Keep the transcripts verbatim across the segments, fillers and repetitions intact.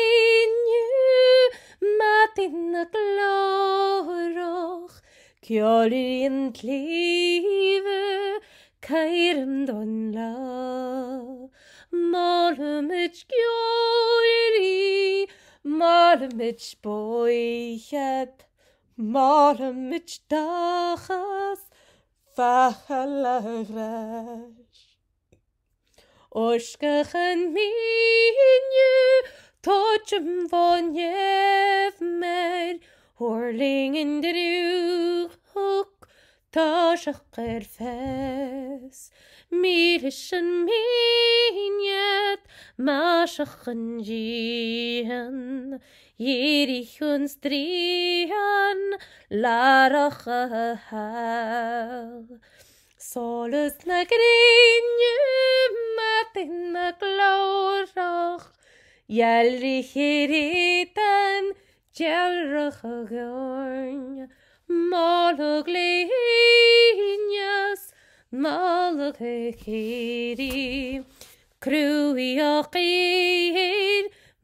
Inniu madainn na glòrach, geòil ri an t-sliabh, caoran don là. Molaimid geòil ri, molaimid bòidhchead, molaimid dòchas, facal a ghràis. Uisgeachan mìne, toitim bho nèamh m' fhear, thuirling an driùchd, toiseach air feas. Mìlisean mìnead, maiseachan dìon, dh'èirich an sgian, làrach a thàl. Solas na grèine, madainn na glòrach, dealraich air èideann, dealrach a dh'oirnn, moladh le hìneas, moladh a chèirì, cruaidh a chèirì,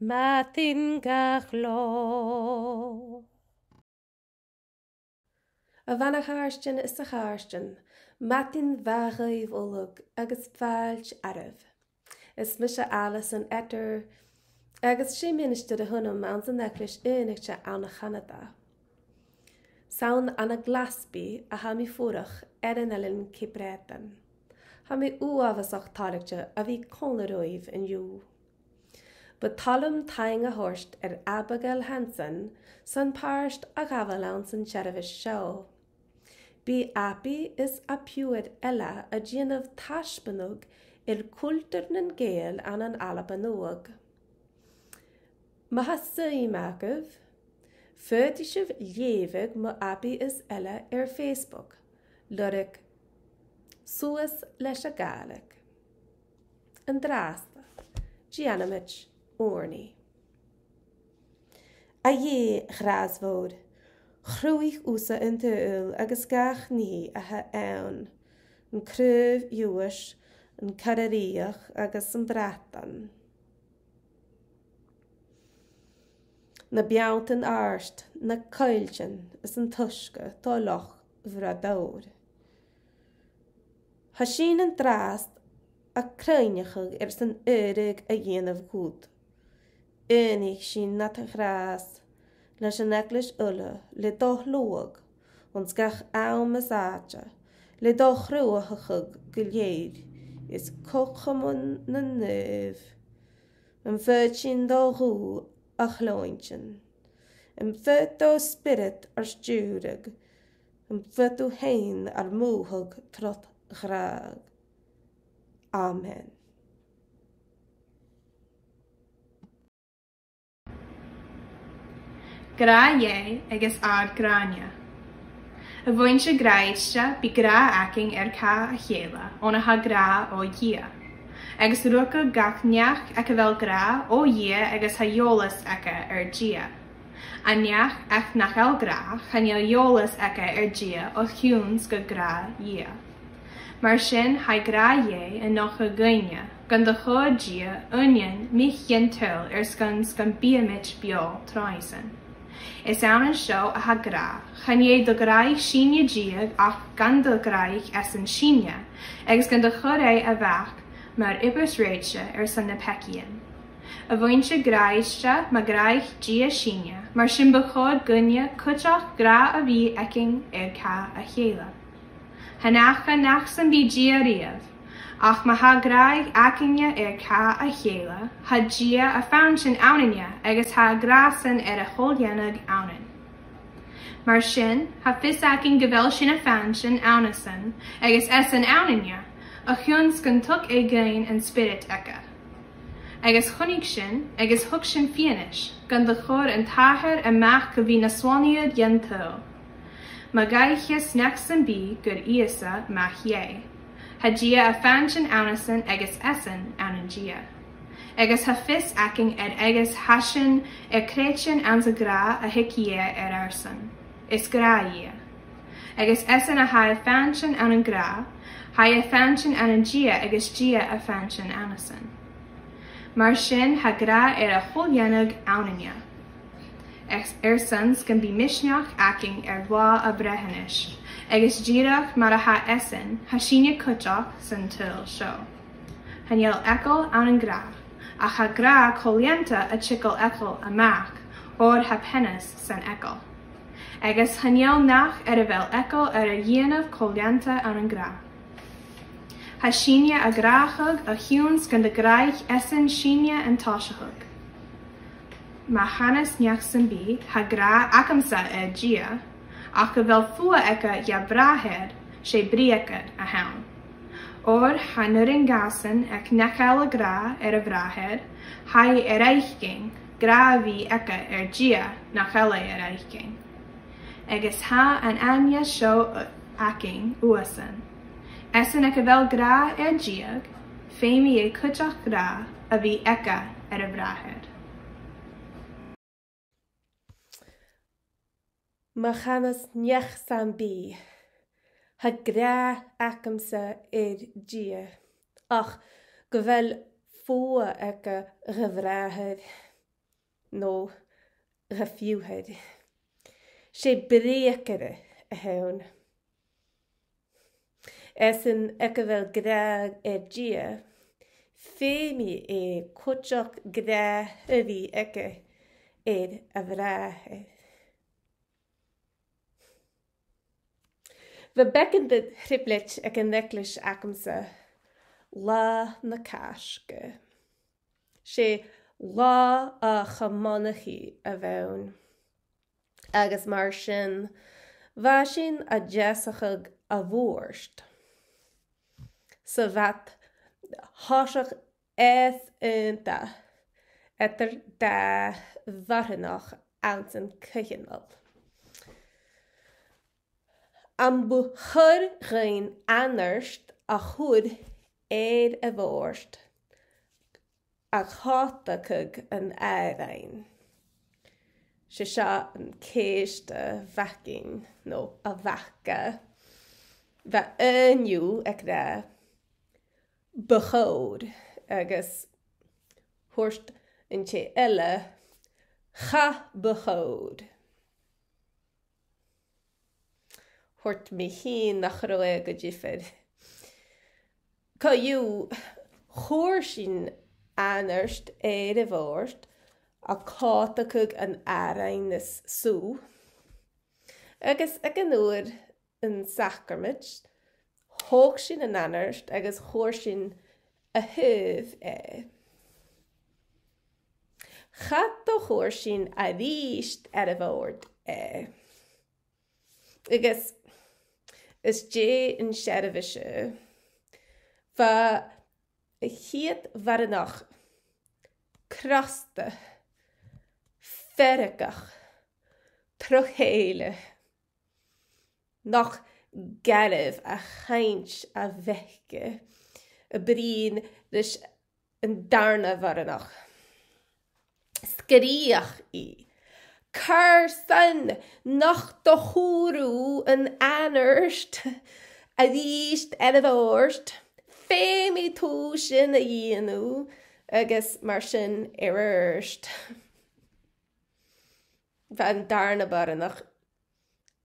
madainn gach là. A bhana-chàirdean is a chàirdean, madainn mhath dhuibh uile agus fàilte oirbh. Is mise Alison Etter, agus 's e ministear a th' annam anns an Eaglais Aonaichte ann an Canada. 'S ann ann an Glasbaigh a tha mi a' fuireach air an eilean Cheap Breatainn. Tha mi uabhasach toilichte a bhith còmhla ribh an-diugh. Bu toil leam taing a thoirt air Abigail Hanson son pàirt a ghabhail anns an t-seirbheis seo. Bidh Abi is a piuthar Ella a' dèanamh taisbeanadh air cultar nan Gàidheal ann an Alba Nuadh. Ma tha suim agaibh, faodaidh sibh leughadh mu Abi is Ella air Facebook, lorg Suas leis a' Ghàidhlig. An-dràsta, dèanamaid ùrnaigh. A Dhè ghràsmhor, chruthaich thusa an t-saoghal agus gach nì a th' ann, an craobh-iubhais, an coire-rìoghachd agus am bradan. Na beanntan àrd, na coilltean is an t-uisge do Loch Bhraodair. Tha sinn an-dràsta a' cruinneachadh airson adhradh a dhèanamh dhut. Aonaich sinn nad ghràs leis an Eaglais uile le do shluagh, anns gach àm is àite, le do chruthachadh gu lèir is co-chomann nan naomh. Am faod sinn do ghuth a chluinntinn? Am faod do Spiorad ar stiùireadh? Am faod thu fhèin ar mùthadh tro do ghràdh? Amen. Gràdh Dhè agus àrd-ghràinne. A mhuinntir ghràichte, bidh gràdh againn air càch a chèile, on a tha gràdh o Dhia. Agus rugadh gach neach aig a bheil gràdh o Dhia agus tha eòlas aige air Dia. An neach aig nach eil gràdh, chan eil eòlas aige air Dia o chionn 's gun gràdh Dhia. Mar sin, tha gràdh Dhè a' nochdadh dhuinne, gun do chuir Dia uinnean mic-ghinteil air sgàth 's gum bitheamaid beò troimhe-san. Is ann an seo a tha gràdh, chan e do ghràdhaich sinne Dia ach gun do ghràdhaich esan sinne, agus gun do chuir e a mhac mar obair-sreath airson na peacaidhean. A mhuinntir ghràichte, ma ghràdhaich Dia sinne, mar sin bu chòir dhuinne cuideachd gràdh a bhith againn air càch a chèile. Chan fhaca neach sam bith Dia riamh, ach ma tha gràdh againne air càch a chèile, tha Dia a' fantainn annainne agus tha gràsan air a chomhlionadh annainn. Mar sin, tha fios againn gu bheil sinn a' fantainn annasan agus esan annainne, o chionn 's gun tug e dhuinn an Spiorad aige. Agus chunnaic sinn, agus thug sinn fianais, gun do chuir an t-Athair a-mach gu bhith na Slànaighear dhen t-saoghal. Ma dh'fhaicinn neach sam bith gur Ìosa Mac Dhè, tha Dia a' fantainn annasan agus esan ann an Dia. Agus tha fios againn air agus tha sinn a' creidsinn anns a' ghràdh a thug Dia air ar son. Is gràdh Dhia. Agus esan a tha a' fantainn ann an gràdh, tha e a' fantainn ann an Dia agus Dia a' fantainn annasan. Mar sin, tha gràdh air a cho-lìonadh annainne. Air, airson 's gum bi misneachd againn air là a' bhreithnais, agus dìreach mar a tha esan, tha sinne cuideachd san t-saoghal seo. Chan eil eagal ann an gràdh, ach tha gràdh co-lìonta a' tighinn a-mach, oir tha peanas san eagal. Agus chan eil neach air a bheil eagal air a dhèanamh co-lìonta ann an gràdh. Tha sinne a' gràdhachadh a chionn 's gun do ghràdhaich esan sinne an toiseach. Ma chanas neach sam bith, tha gràdh agamsa air Dia, ach gu bheil fuath aige dha bhràthair, 's e breugaire a th' ann. Oir chan urrainn dhàsan aig neach eile gràdh air a bhràthair, tha e air fhaicinn gràdh a bhith aige air Dia nach eil e air fhaicinn. Agus tha an aithne seo againn uaireannan. Esan aig a bheil gràdh air Dia, feumaidh e cuideachd gràdh a bhith aige air a bhràthair. Ma chanas neach sam bith, tha gràdh agamsa air Dia, ach gu bheil fuath aige dha bhràthair no dha phiuthar. 'S e breugaire a th' ann. Esan aig a bheil gràdh air Dia, feumaidh e cuideachd gràdh a bhith aige air a bhràthair. Bha beagan de thrioblaid aig an eaglais agamsa Là na Càisge. 'S e là a' chomanachaidh a bh' ann. Agus mar sin, bha sinn a' deasachadh a' bhùird. Sa bhad thoiseach eadar-aonta eadar dà bhoireannach anns an coitheanal. Am bu chòir dhuinn anart a chur air a' bhùird a' chòtachadh an àrainn. 'S e seo an ceist a bh' againn, no a bh' aca. Bha aon dhiubh ag ràdh, bu chòir, agus thuirt an tè eile, cha bu chòir. Thuirt mi fhìn nach robh e gu diofar. Co-dhiù, chuir sinn anart air a' bhùird a' còtachadh an àrainn is sùgh. Agus aig an uair an sàcramaid, thog sinn an anart agus chuir sinn a thaobh e. Cha do chuir sinn a-rithist air a' bhùird e. Agus às dèidh an t-seirbheis, bha a' chiad bhoireannach crosta, feargach, troimh-chèile, nach garbh a' chainnt a bh' aice, a' bruidhinn ris an dàrna bhoireannach. Sgreuch i, "Carson nach do chuir thu an anart a-rithist air a' bhùird? Feumaidh tu sin a dhèanamh," agus mar sin air adhart. Bha an dàrna boireannach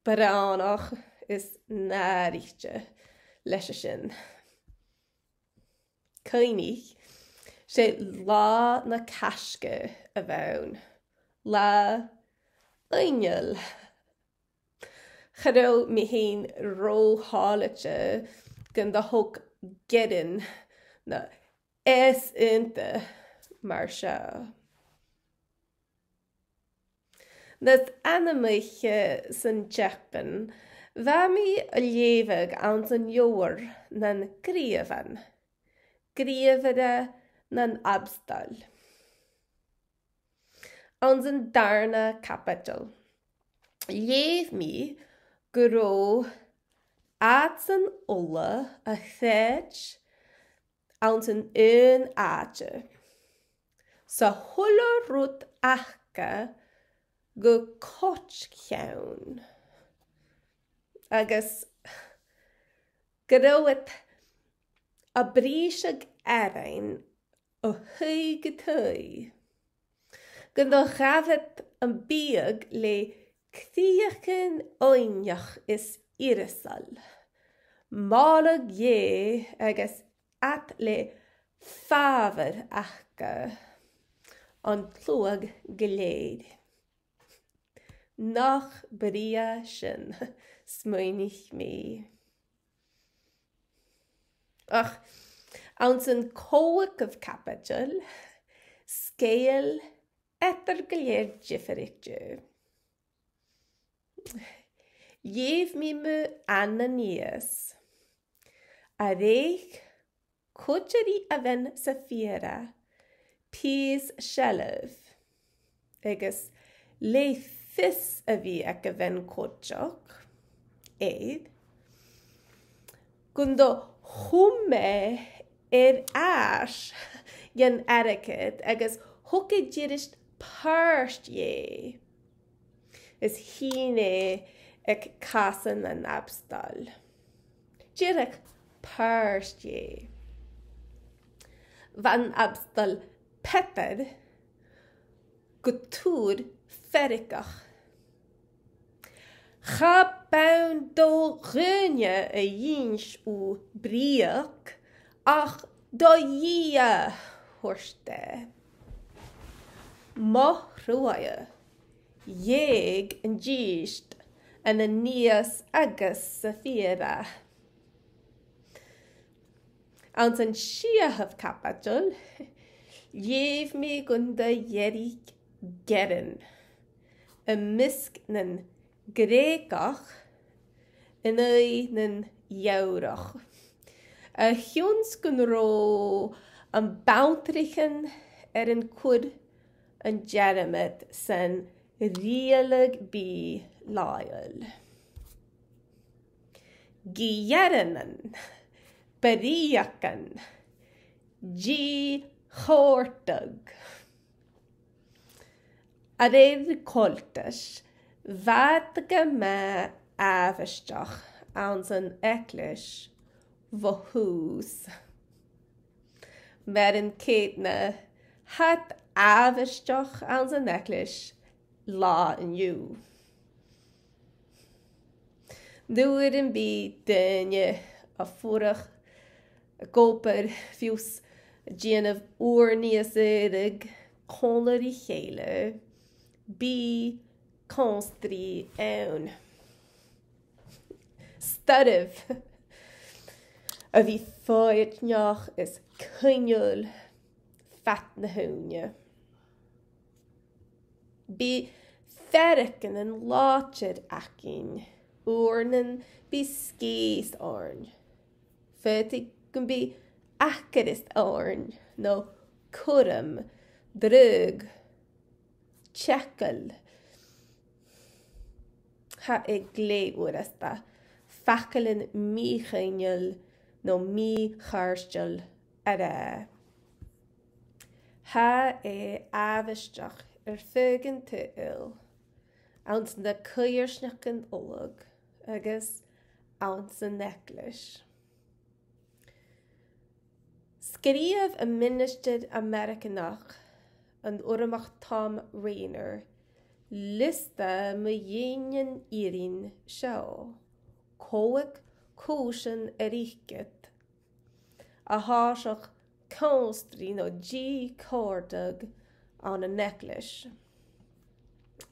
brònach is nàirite leis a sin. Cuimhnich, 's e Là na Càisge a bh' ann. Là inneal. Cha robh mi fhìn ro thoilichte gun do thog gearan na eas-aonta mar seo. Nas anmoiche san t-Seapan, bha mi a' leughadh anns an leabhar nan Gnìomhan, Gnìomhair nan Abstol. Anns an dàrna caibideil, leugh mi gun robh iadsan uile a' coimhead anns an aon àite, 's a h-uile rud aca gu coitcheann. Agus gun robh iad a' briseadh àrainn o thaigh gu taigh, gun do ghabh iad am biadh le crìochan uaigneach is irasail, màla Dhè agus iad le fàbhar aca an t-sluagh gu lèir. Nach brèagha sin, smaoinich mi. Ach anns an còigeamh caibideil, sgeul eadar gu lèir diofraichte. Leugh mi mu Ananias, a rèich còmhla ri a bhean Sapphira pìos seilbh, agus le fios a bhith aig a' bhean-choideach air, gun do chùm e air ais dhan airgead agus thog e dìreach pàirt dheth. Is shìn e aig casan an abstoil. Dìreach pàirt dheth. Bha an abstoil Peter gu tur feargach. Cha b' ann do dhuine a dh'inns thu brìgh, ach do Dhia, thuirt e. Mo thruaighe, dh'eug an dithis Ananias agus Sapphira. Anns an t-siathamh caibideil, leugh mi gun do dh'èirich gearan am measg nan Greugach an aghaidh nan Eabhrach, a chionn 's gun robh am bantraichean air an cur an dearmad san riaghladh bìdh làitheil. Gearan, breugan, dìth chòrdadh. A rèir choltais, bha iad gu math àbhaisteach anns an eaglais bho thùs. Mar an ceudna, tha iad àbhaisteach anns an eaglais latha an-diugh. Nuair a bhios daoine a' fuireach, ag obair, fiù 's a' dèanamh ùrnaigh is aoraidh còmhla ri chèile, bidh connspaid ann. 'S toil leam a bhith foighidneach is coibhneil fad na h-ùine. Bidh feargan làidir againn, uaireannan bidh sgeul oirnn. Faodaidh gum bi acras oirnn, no cùram, dragh, teagal. Tha e glè fhurasta faclan mì-choibhneil no mì-chàirdeil a ràdh. Tha e àbhaisteach air feadh an t-saoghail, anns na coimhearsnachdan ullamh agus anns an eaglais. Sgrìobh am ministear Ameireaganach, an t-Urramach Thom Rainer, liosta mu dheidhinn an fhìrinn seo, còig cùisean air fhichead a tha a' sealltainn connspaid no dìchòrdadh ann an eaglais.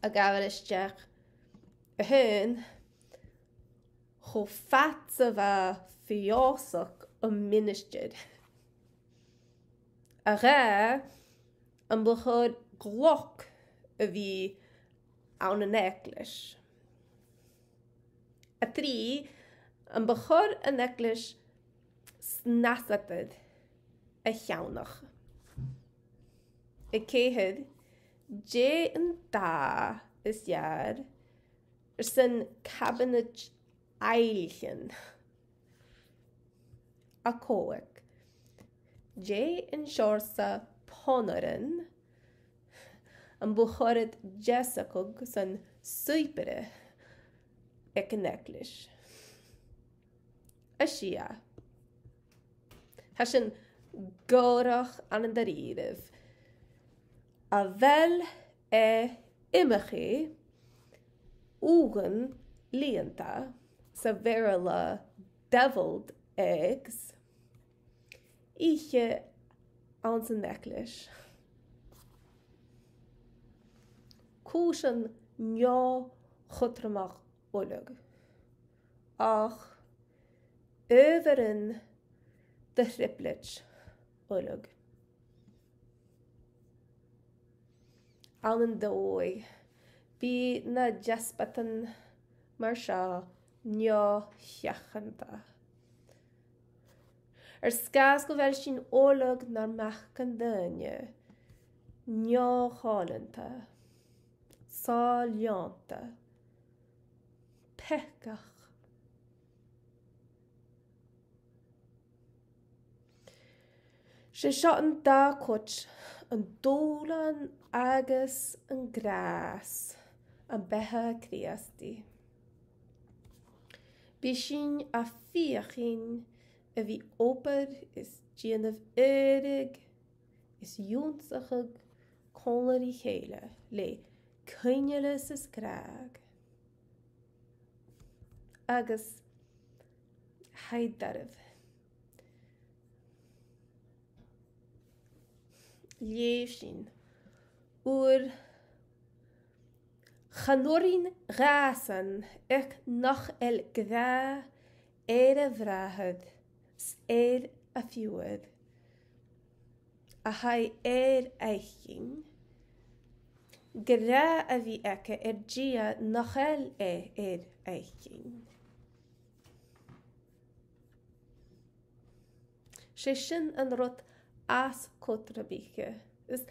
A' gabhail a-steach a h-aon, cho fad 's a bha fiosrachadh am ministeir. A dhà, am bu chòir gleoc a bhith ann an eaglais. A trì, am bu chòir an eaglais snasadair a cheannach. A ceithir, dè an dath as fheàrr airson cabinet ailghean. A còig, dè an seòrsa pònairean am bu chòir deasachadh san suipear aig an eaglais. A sia, tha sinn gòrach ann an da-rìribh. A bheil e iomchaidh ùidhean lìonta, sa Bheurla devilled eggs, ithe anns an eaglais? Cùisean neo-chudromach Uladh. Ach adhbharan de thrioblaid Uladh. Ann an dòigh, bidh na deasbadan mar seo neo-sheachanta. Air sgàth 's gu bheil sinn uilig nar mac an duine, neo-choileanta, sàilleanta, peacach. 'S e seo an dà chuid, an dùbhlan agus an gràs am beatha Crìosdaidh. Bidh sinn a' feuchainn a bhith obair is dèanamh adhraidh is ionnsachadh còmhla ri chèile le caoineadh is gràdh. Agus tha e doirbh. Leugh sinn: Uair chan urrainn dhàsan ach nach eil gràdh air a bhràthair 's air a phiuthar a tha e air fhaicinn, gràdh a bhith aige air Dia nach eil e air fhaicinn. 'S e sin an rud as cudromaiche is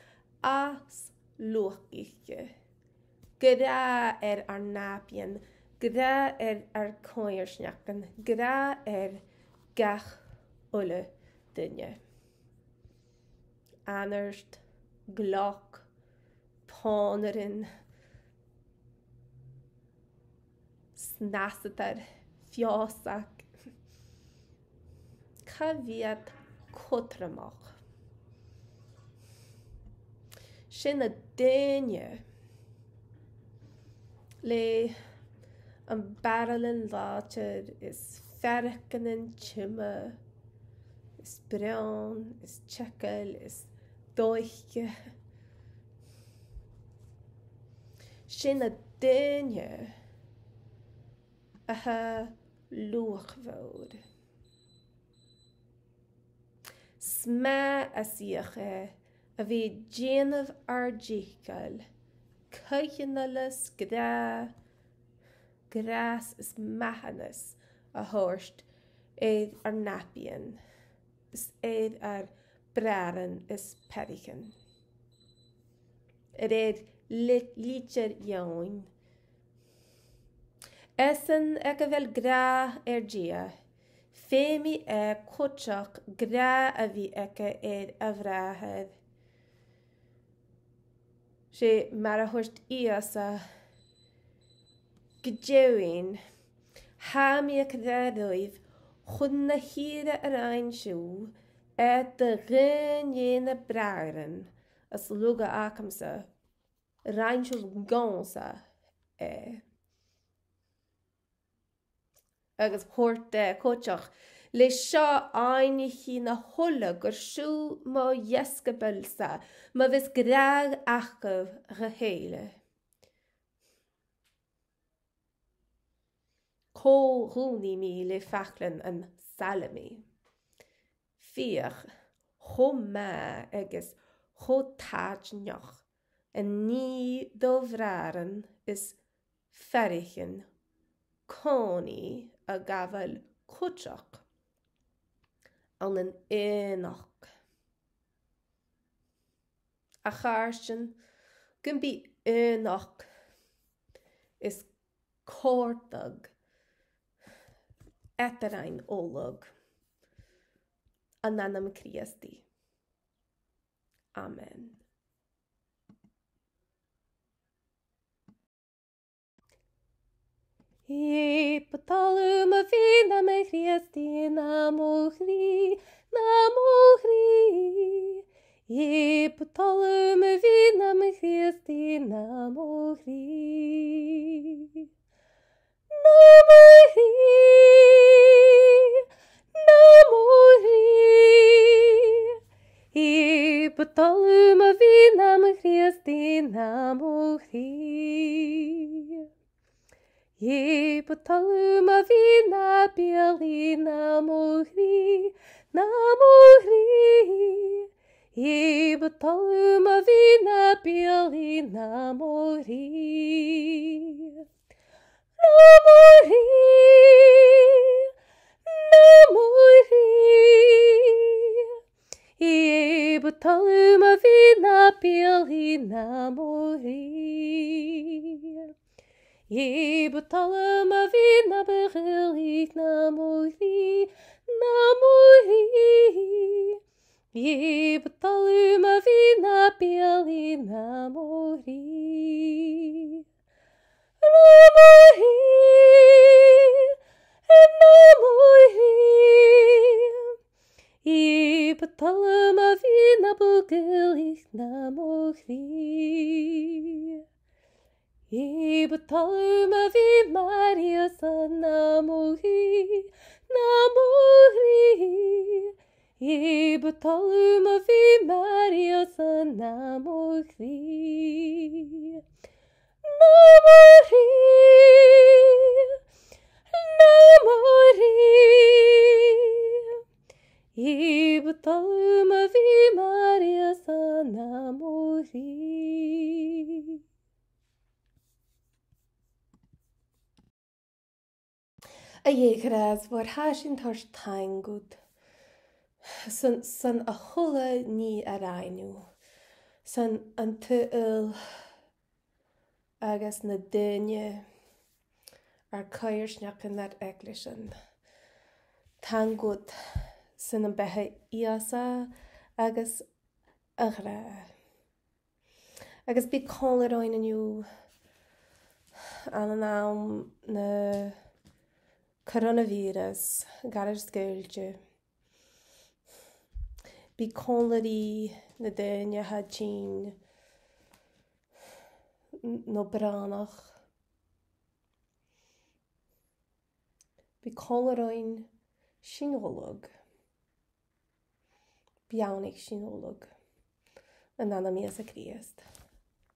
as luchaiche. Gràdh air ar nàbaidhean, gràdh air ar coimhearsnachdan, gràdh air gach uile duine. Anart, gleoc, pònairean, snasadair, feusag. Cha bhi iad cudromach. 'S e na daoine le am baraillean làidir is fearganan tioma is bròn is teagail is dòigheil. 'S e na daoine a tha luachmhor. 'S math as fhiach e a bhith a' dèanamh ar dìcheall, caoineadh is gràdh, gràs is mathanas a thoirt air ar nàbaidhean is air ar bràithrean is peathraichean. Air li-, litir Eòin. Esan aig a bheil gràdh air Dia, feumaidh e cuideachd gràdh a bhith aige air a bhràthair. 'S e mar a thuirt Ìosa gu deimhinn, tha mi ag ràdh ribh, chun na h-ìre a rinn sibh e do dhuine de na bràithrean as lugha agamsa, rinn sibh dhòmhsa e. Agus thuirt e cuideachd, leis seo aithnichidh na h-uile gur sibh mo dheisciobail-sa, ma bhios gràdh agaibh dha chèile. Co-dhùnaidh mi le faclan an Salmaid. Feuch cho math agus cho taitneach a nì do bhràithrean is peathraichean còmhnaidh a ghabhail cuideachd ann an aonachd. A chàirdean, gum bi aonachd is còrdadh eadarainn uile, an ainm Crìosdaidh. Amen. Ì, bu toil leam a bhith nam Chrìosdaidh, nam chridhe, nam chridhe. Dh'èigh bu toil leam a bhith nam Chrìosdaidh nam chridhe. Nam chridhe, nam chridhe. Dh'èigh bu toil leam a bhith nam Chrìosdaidh nam chridhe. Dh'èigh bu toil leam a bhith na beulaibh nam chridhe, nam chridhe. Dh'èigh bu toil leam a bhith na beulaibh nam chridhe. Nam chridhe, nam chridhe. Dh'èigh bu toil leam a bhith na beulaibh nam chridhe. Dh'èigh bu toil leam a bhith na beulaibh nam chridhe, nam chridhe. Dh'èigh bu toil leam a bhith na beulaibh nam chridhe. Nam chridhe, nam chridhe. Dh'èigh bu toil leam a bhith na beulaibh nam chridhe. Dh'èigh bu toil leam a bhith mar Ìosa nam chridhe, nam chridhe. Dh'èigh bu toil leam a bhith mar Ìosa nam chridhe. Nam chridhe, nam chridhe. Dh'èigh bu toil leam a bhith mar Ìosa nam chridhe. A Dhè ghràsmhor, tha sinn a' toirt taing dhut son, son a h-uile nì a rinn thu, son an t-saoghal agus na daoine, ar coimhearsnachdan, ar eaglaisean. Taing dhut son am beatha Ìosa agus a ghràdh. Agus bi còmhla rinn an-diugh ann an àm na coronavirus, gu h-àraidh sgaoilte. Bi còmhla ri na daoine a tha tinn no brònach. Bi còmhla rinn sinn uile. Beannaich sinn uile. An ainm Ìosa Crìosd.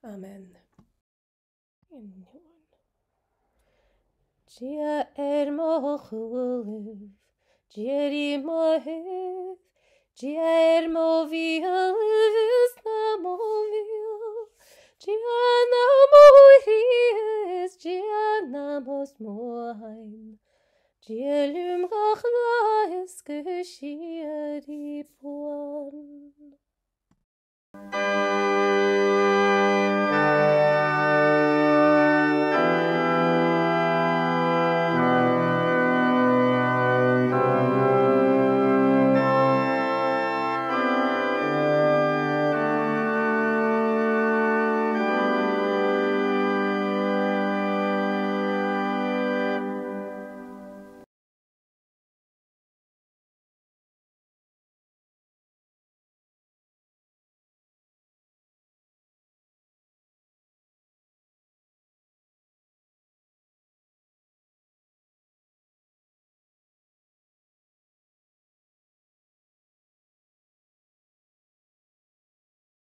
Amen. Dia air mo chùlaibh, Dia ri mo thaobh, Dia air mo bheulaibh is nam bheul, Dia nam chridhe is Dia nam smuain, Dia leam gach là is gu sìorraidh buan.